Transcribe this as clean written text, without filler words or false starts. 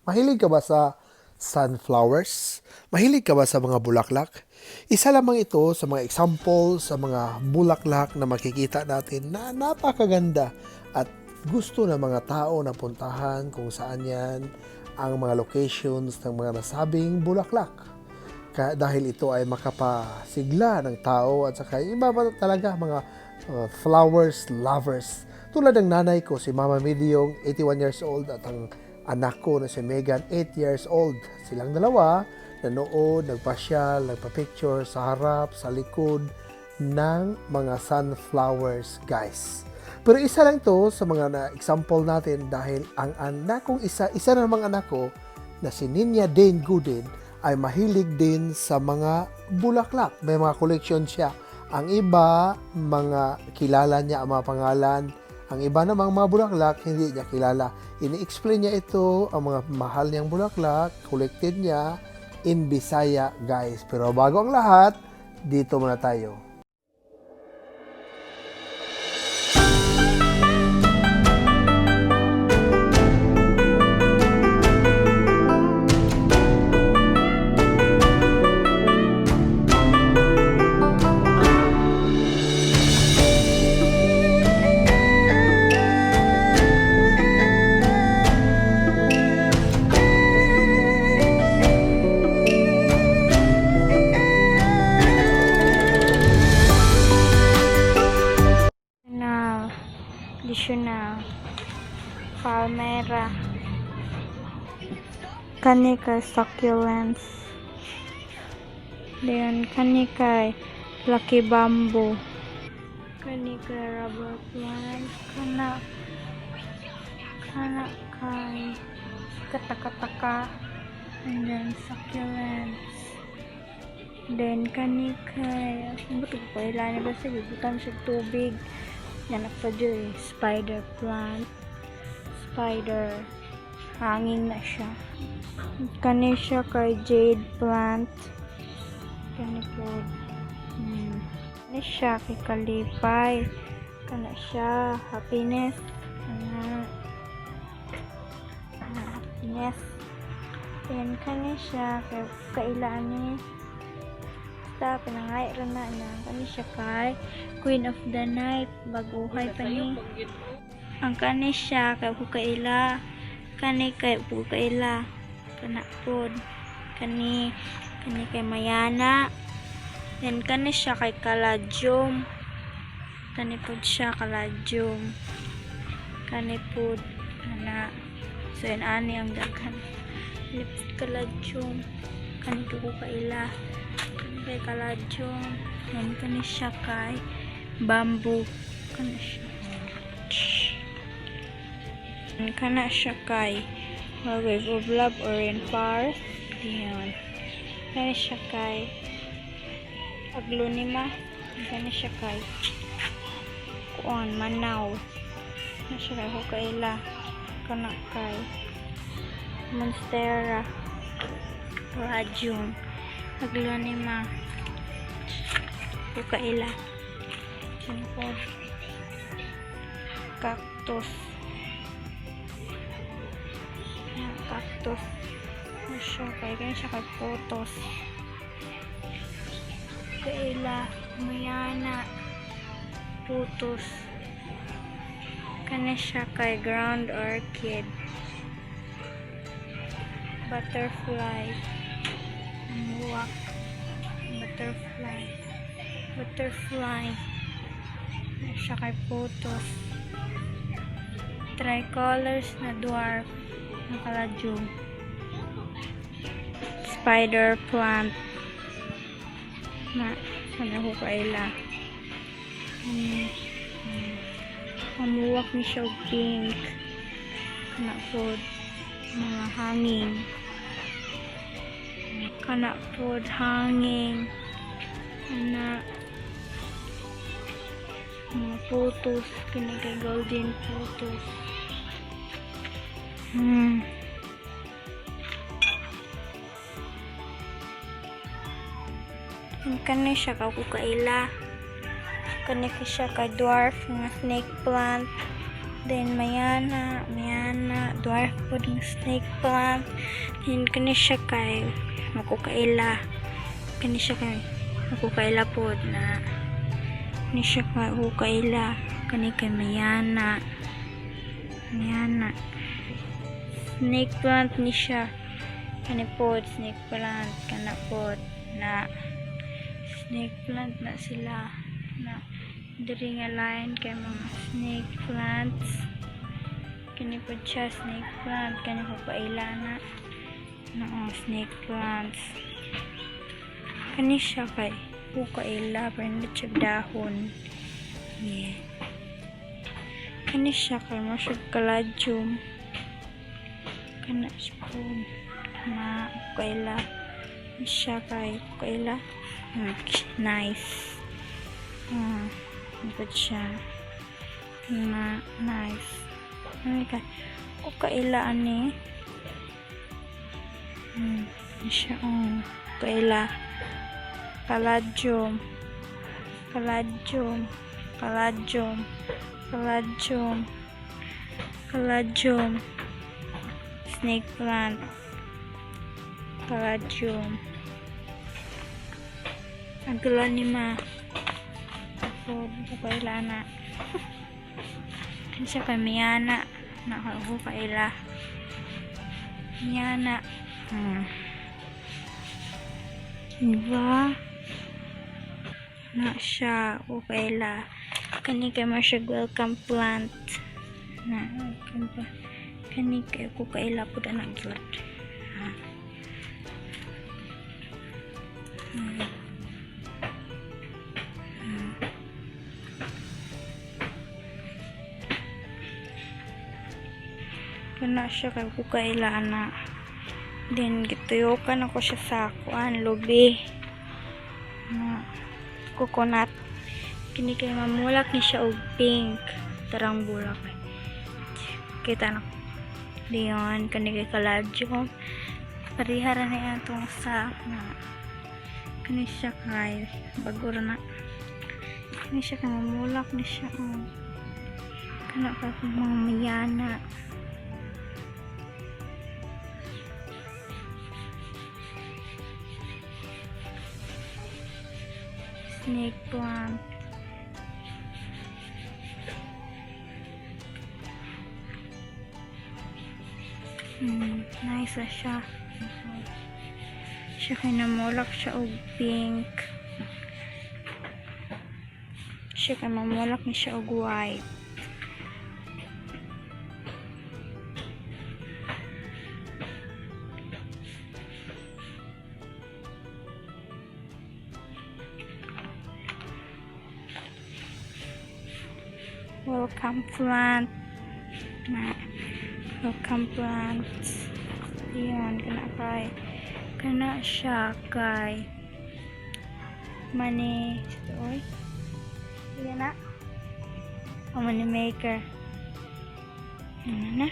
Mahilig ka ba sa sunflowers? Mahilig ka ba sa mga bulaklak? Isa lamang ito sa mga example sa mga bulaklak na makikita natin na napakaganda at gusto ng mga tao na puntahan kung saan yan ang mga locations ng mga nasabing bulaklak. Dahil ito ay makapasigla ng tao at saka iba pa talaga mga flowers lovers. Tulad ng nanay ko, si Mama Midyong, 81 years old, at ang anak ko na si Megan, 8 years old. Silang dalawa, nanood, nagpasyal, nagpa-picture sa harap, sa likod ng mga sunflowers, guys. Pero isa lang to sa mga na-example natin dahil ang anak kong isa, isa na namang anak ko na si Ninya Dane Gooden ay mahilig din sa mga bulaklak. May mga collection siya. Ang iba, mga kilala niya ang mga pangalan. Ang iba namang mga bulaklak, hindi niya kilala. Ini-explain niya ito, ang mga mahal niyang bulaklak, collected niya in Bisaya, guys. Pero bago ang lahat, dito muna tayo. Na additional palmera, kani kay succulents, then kani kay lucky bamboo, kani kay rubber plant, kana kay katakataka, and then succulents, then kani kay buto ko ilan ba sa gibutan siya tubig. Yan pa dyan, eh. Spider plant, spider hanging na siya. Kani siya kay jade plant, kani po. Kani siya kay kalipay, kana siya happiness, kana kana happiness. Then kani siya kay kailan ni basta pinangay ra na na. Kani siya kay queen of the night, baguhay pa ni. Ang kani siya kay ko kaila, kani kay ko kaila, kana pod, kani kani kay mayana. Then kani siya kay caladium, kani pod siya caladium, kani pod kana. So yan ani ang daghan. Kani pod caladium, kani ko kaila, kani kay caladium. Then kani siya kay bamboo, kani siya. Kana siya kay wave of love or rainforest. Diyan. Kani siya kay aglonema. Kani siya kay kuan manaw. Kana siya kay hukaila. Kana kay monstera. Radium. Aglonema. Hukaila. Kani po. Cactus. Ayan, cactus. Ano siya kay kani siya kay photos. Kaila, mayana, putos. Kani siya kay ground orchid. Butterfly. Amuwak. Butterfly. Butterfly. Ano siya kay photos. Tricolors na dwarf ng caladium. Spider plant. Na, sana ko kaila. Amuwak ni siya og pink. Kana pod mga hanging. Kana pod hanging. Kana mga photos, kini kay golden photos. Ang kani siya ka kaila. Kani ka siya kay dwarf nga snake plant. Then mayana, mayana, Dwarf pod nga snake plant. Then kani siya kay makukaila. Kani siya kay makukaila pod na. Kani siya kay kukaila. Kani kay mayana. Mayana. Snake plant ni siya. Kani pod snake plant kana pod na snake plant na sila na diri nga line kay mga snake plants. Kini pod siya snake plant, kani ko paila na na oh, snake plants. Kani siya kay kukaila pero hindi siya dahon. Yeah. Kani siya kay mo siya caladium. Kana siya pod na kaila siya kay kaila. Nice. Ah, pod siya na nice. Ano ka o kaila ani siya oh kaila caladium, caladium, caladium, caladium, caladium, snake plant, caladium, aglaonema ako kaila na. Ano siya kay Miana na ako kaila Miana. Diba na siya o kaila. Kani kay mo siya welcome plant na welcome plant. Kani kay ko kaila pud ana gyud. Ha. Kana siya kay ko kaila ana. Then gituyokan ako siya sa kuan lubi na coconut. Kini kay mamulak ni siya og pink. Tarang bulak. Kita na. Diyon kani kay kaladyo. Pareha ra ni atong sa na kani siya kay bago ra na. Kani siya kay mamulak ni siya og kana kay mga mayana. Snake plant. Nice na siya. Siya kay namulak siya og pink. Siya kay mamulak ni siya og white. Welcome plant. Na welcome plants. Ayan, kana kay kana siya kay money oy. Ayan na. O money maker. Ano na?